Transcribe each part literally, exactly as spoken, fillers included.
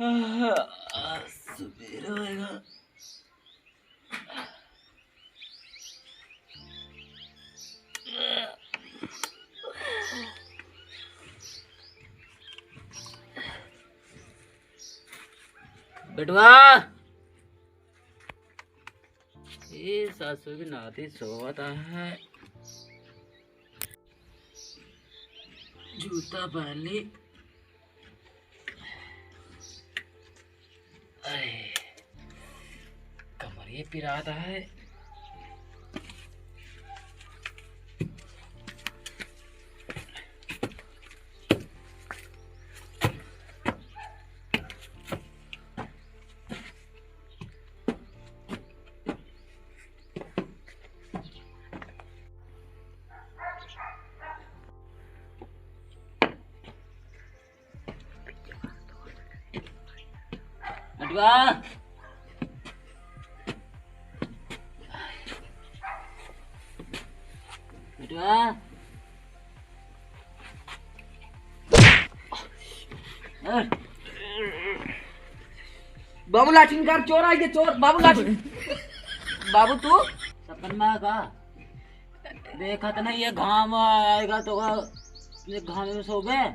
आह, आज सुबेरे होएगा। बेटवा, ये सासू की नाती सोवत है। जूता पहन ली। अरे, कमरिए पिरात है। बेटवा। बेटवा। बाबू लाठी निकाल, चोर आ गया, चोर। बाबू लाठी। बाबू तू सपन में का? देखत नहीं, ये घाम आएगा तो का, ये घाम में सोबे।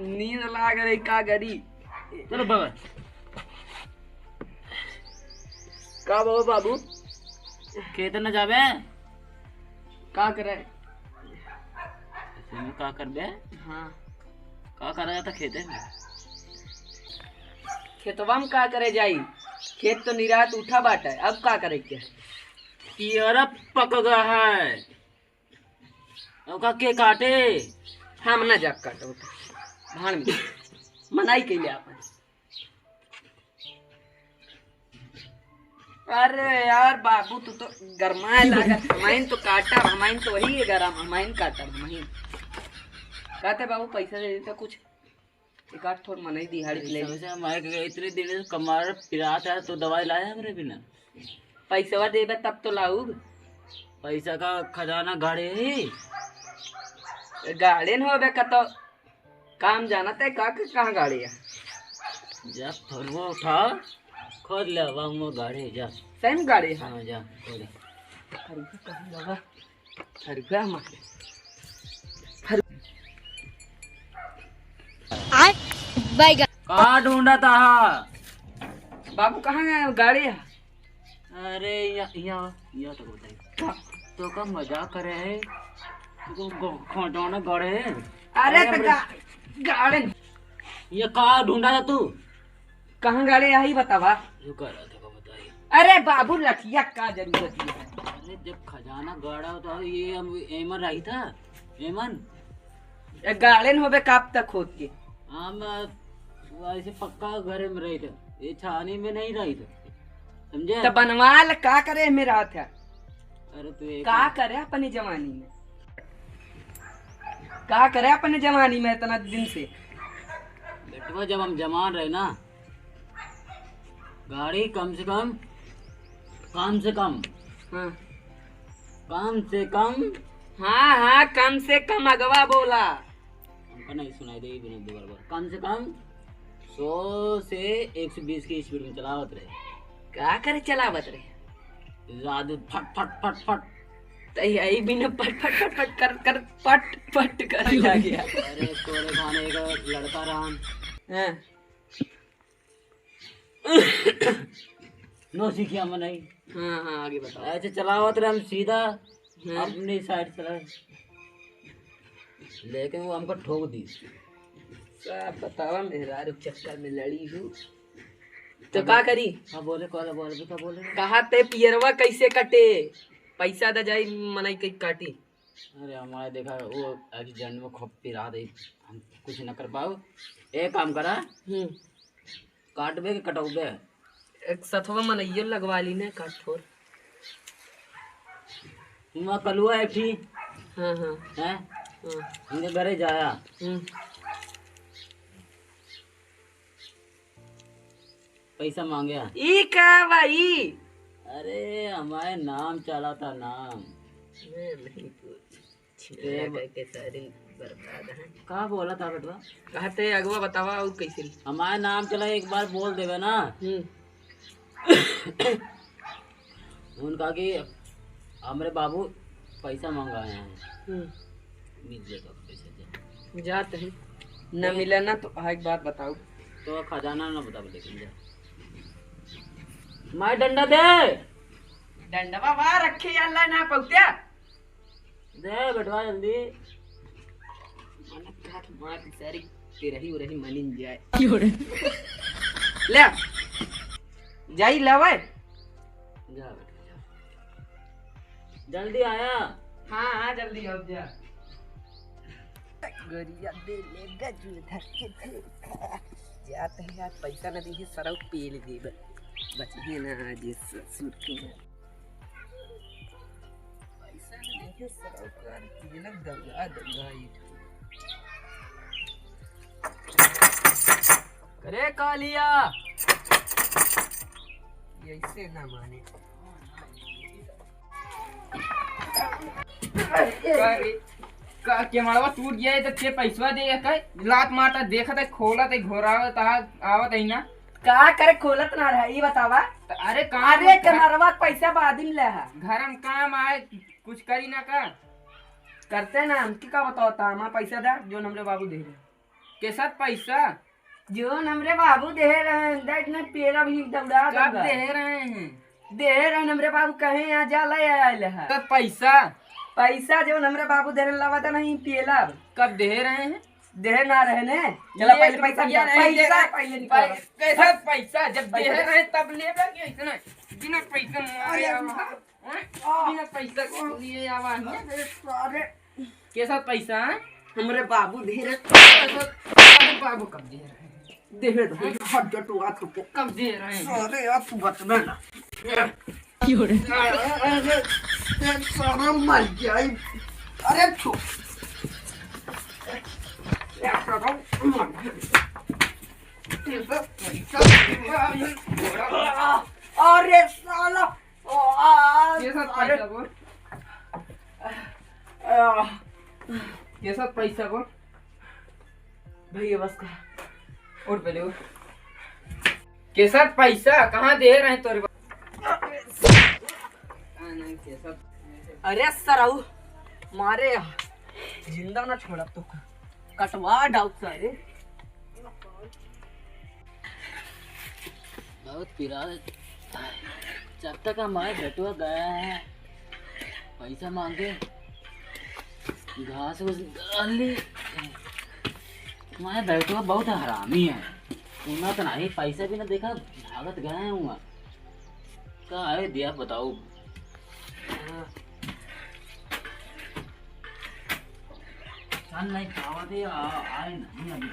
नींद लाग रही का गरी। चलो बाबा। का बाबू, बाबू? खेत न जाबे? का करे? तुम का करबे? हाँ। का करा जाता खेते में? खेतवा में का करे जाई? खेत तो निरात उठा बाटे, अब का करे के? पियरा पक गया है। ओका के काटे? हम ना जाब काटे ओका। भाड़ में। मनाई कइले आपन। अरे यार बाबू, तू तो गरमाए लागत। हमाइन तो काटा, हमाइन तो वही है गरम, हमाइन काटा, हमाइन। कहते बाबू, पैसा दे देता कुछ। एक आध ठोर मनई दिहाड़ी ले। पैसा वैसे हम आए के इतने दिन से कमा रहे, पिरात है, तो दवाई लाए हमरे बिना। पैसवा देबे तब तो लाऊब। पैसा का खजाना गाड़े ही। गाड़े न होबे का तो काम जानत है का, के कहाँ गाड़े है? जा फरुआ उठा, खोद ले, अब हम गाड़े जा। सही में गाड़े है? हाँ, जा, खोद। फरुआ कहाँ लगा? फरुआ मारे। फरु- आय, बैगन। का ढूंढत हा? बाबू, कहाँ गए? गाड़ी है। अरे, यहाँ, यहाँ, यहाँ तो बताइए। का? तो का मजाक करे है? तो को-, को-, खजाना गाड़े है? अरे, अरे, तो अरे। गा-, गाड़े। ये का ढूंढा था तू? कहाँ गाड़े, यही बतावा। जो कह रहा था, का बताइए। अरे बाबू, लठिया का जरूरत है? अरे, जब खजाना गाड़ा तो ये हम एमन रही था, एमन। ए, गाड़े न होबे काप तक खोद के। हम, अ, ऐसे पक्का घरे में रही था, ये छानी में नहीं रही था, समझे? तो बनवा ले, का करे में रहा था? अरे, तू एक का करे अपनी जवानी में? का करे अपने जवानी में इतना दिन से? बेटवा, जब हम जवान रहे ना, गाड़ी कम से कम, कम से कम, हाँ। कम से कम। हाँ, हाँ, कम से कम अगवा बोला। हमका नहीं सुनाई दे, बिना दो बार बोल। कम से कम सौ से एक सौ बीस की स्पीड में चलावत रहे। का करे चलावत रहे? रात में फट, फट, फट, फट। तो यही बिना पट, पट, पट, पट कर, कर, पट, पट करे लग गया। अरे, तोरे खाने का लड़का रहा। हाँ। नो सीखिया हम नहीं। हाँ, हाँ, आगे बताओ। ऐसे चलावत रहे हम सीधा हाँ। अपनी साइड चला, लेकिन वो हमको ठोक दी। का बतावा, मेहरारू चक्कर में लड़ी हूँ। तो का करी? हाँ, बोले, कॉल बोल भी, का बोले? कहा ते पियरवा कैसे कटे? पैसा द जाई, मनई के काटी। अरे, हमारे देखा, वो एक्सीडेंट में खूब पिरा दे, हम कुछ न कर पाओ। एक काम करा, हम्म। काटबे के कटौबे? एक सथवा मनइयो लगवा ली ने, काट ठोर। तुम कलुआ एक ठी। हाँ, हाँ। हैं? हाँ। इनके घरे जाया। हम्म। पैसा मांगे। ई का बा ई? अरे, हमारे नाम चला था, नाम। मैं नहीं कुछ। ए, लगा के सारी बर्बाद है। का बोला था बेटवा? कहते अगवा बतावा और कैसे? हमारे नाम चला, एक बार बोल देवे ना। हम्म। उनका कि हमरे बाबू पैसा मंगाए हैं। हम्म। मिल जाएगा पैसा, जा। जात है। न मिला ना तो हाँ, एक बात बताओ। तो खजाना ना बताओ, लेकिन जा। माय डंडा दे। डंडवा वहाँ रखे, अल्लाह ना पहुँचा। दे बेटवा जल्दी। मन काट मार सारी तेरही उरही मनिन जाए। क्यों रे? ले। जाई लावे। जा बेटा, जा। जल्दी आया। हाँ, हाँ, जल्दी आओ, जा। गोरिया दे ले गजू धर के देखा। जात है यार, पैसा न दी है, सरऊ पी ले दे बस। बच गए ना आज इस ससुर के। पैसा न दी है, सरऊ का पी ले दंगा, दंगा ही। अरे कालिया, ये ऐसे ना माने। का रे? का केमड़वा टूट गया है, तो के पैसवा दे, का लात मारता, देखत है, खोलत है, घोरावत, आ-, आवत है ना। का करे, खोलत ना रहा, ये बतावा। त अरे काम अरे, केमड़वा पैसा बाद में ले हा। घर में काम आए, कुछ करी ना का? करते ना, हमके का बताओ, ता हमारा पैसा दा, जो हमरे बाबू दे रहे। के साथ पैसा? जोन हमरे बाबू देहे रहे हैं, देख न पेला भी दौड़ा कब दौड़ा। देहे रहे हैं? देहे रहे हैं, हमरे बाबू कहे यहाँ जा ले आयल है। तो पैसा? पैसा जोन हमरे बाबू देहे रहे, लावा था नहीं पेला। कब देहे रहे हैं? देहे ना रहे ने। चला ये पहले पैसा ये निकाल। नहीं पैसा देहे। पहले निकाल। पै-, कैसा पैसा? जब पैसा। देहे रहे तब लेबे कि ऐसे ना? बिना पैसा मारे अरे आवा। हाँ? बिना पैसा के लिए आवा है। अरे सारे। के साथ पैसा है? हमरे बाबू दे रहे। के साथ? अरे बाबू कब दे रहे हैं? दे रहे हैं, हट जा तू, आ तो के। कब दे रहे हैं? अरे यार, तू बचबे ना। क्यों रे? अरे, अरे, अरे, सारा मर गया। अरे, छो-, सारा मर गया। अरे साला, ओ, आ, आ, ये सब अरे। पैसा बोल। आ। ये सब पैसा बोल। भैया बस का। उठ पहले उठ। के साथ पैसा कहाँ दे रहे हैं तोरे बा-, कहाँ नहीं के साथ। अरे सरऊ, मारे जिंदा ना छोड़ा तो का। कटवा डाउट सारे। बहुत पिरात। जब तक हमारे बेटवा गया है पैसा मांगे, घास उस डाल ली। हमारे बेटवा बहुत हरामी है, सुना तो नहीं, पैसा भी ना देखा, भागत गए हैं वहाँ। का है दिया बताओ। चल नहीं खावा दे, आ-, आए नहीं अभी।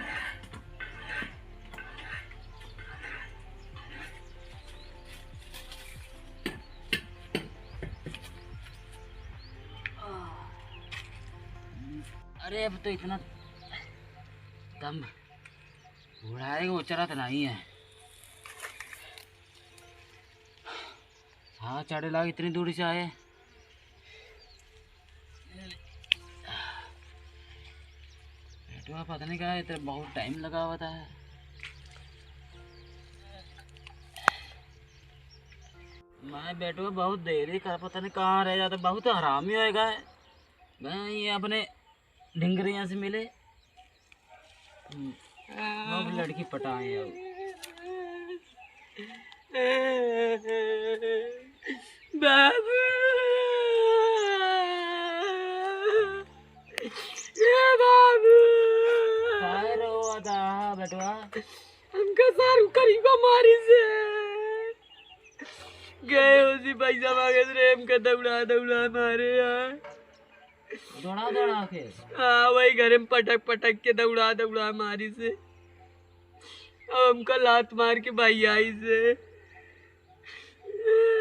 अरे अब तो इतना दम उड़ाएगा, उचरा तो नहीं है। हाँ, चढ़े लाग इतनी दूरी से आए। बेटवा पता नहीं का है, तो बहुत टाइम लगा हुआ था। मैं बेटवा बहुत देरी कर, पता नहीं कहाँ रह जाता, बहुत हरामी होएगा। मैं ये अपने ढिंगरिया से मिले। हम्म, वो भी लड़की पटाए अब। बाबू, ए बाबू। काय रो अदा बेटवा? हमका सारू करीबा मारी से। गए उसी पैसा मांगे रहे, हमका दौड़ा दौड़ा मारे यार। दौड़ा दौड़ा के? हाँ, वही घरे में पटक पटक के दौड़ा दौड़ा मारी से। अब हमका लात मार के भाई आई से।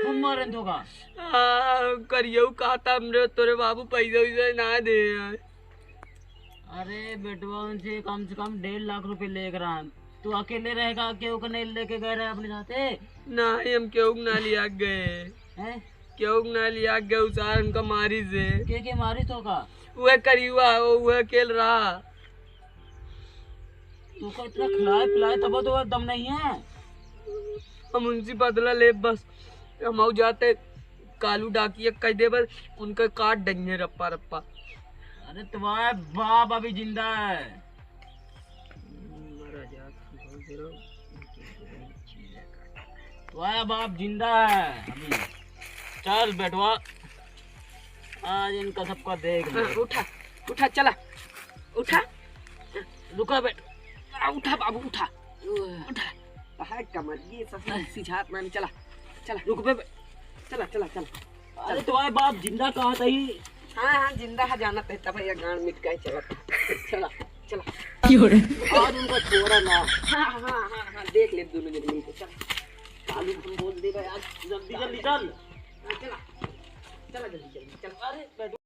खूब मारन तो का? हाँ, करियो कहा था हमरे तोरे बाबू पैसा वैसा ना दे यार। अरे बेटवा, उनसे कम से कम डेढ़ लाख रुपए लेके रहा। तू अकेले रहेगा, केहू के नहीं लेके गए रहे अपने साथे? नहीं, हम केहू के ना लिया गए। हैं? केहू के ना लिया गए, उसार उनका मारी से। के के मारी तो का? वह करियुआ हो, वह अकेल रहा। तोका इतना खिलाए पिलाए तबो तो दम नहीं है। हम उनसे बदला ले बस। हम आऊ जाते कालू डाकिया कह दे बस, उनका काट देंगे रप्पा रप्पा। अरे तुम्हारा बाप अभी जिंदा है। तुम्हारा बाप जिंदा है अभी। चल बेटवा, आज इनका सबका देख ले। हाँ, उठा, उठा, चला, उठा। रुका बेट। आ, उठा बाबू, उठा, उठा। हाय कमर, ये सब सिझात मान, चला, चला। रुक बे, बे। चला, चला, चला। अरे तुम्हारे बाप जिंदा कहा था ही। हाँ, हाँ, जिंदा है, जानत है, तब ये गांड मिट गए, चला, चला, चला। आज उनका छोड़ा ना। हाँ, हाँ, हाँ, हाँ, देख ले दोनों जन मिलके, चल। कालू हम बोल दे भाई, आज जल्दी, जल्दी चल। हाँ, चला, चला, जल्दी, जल्दी, चला। अरे, बैठो।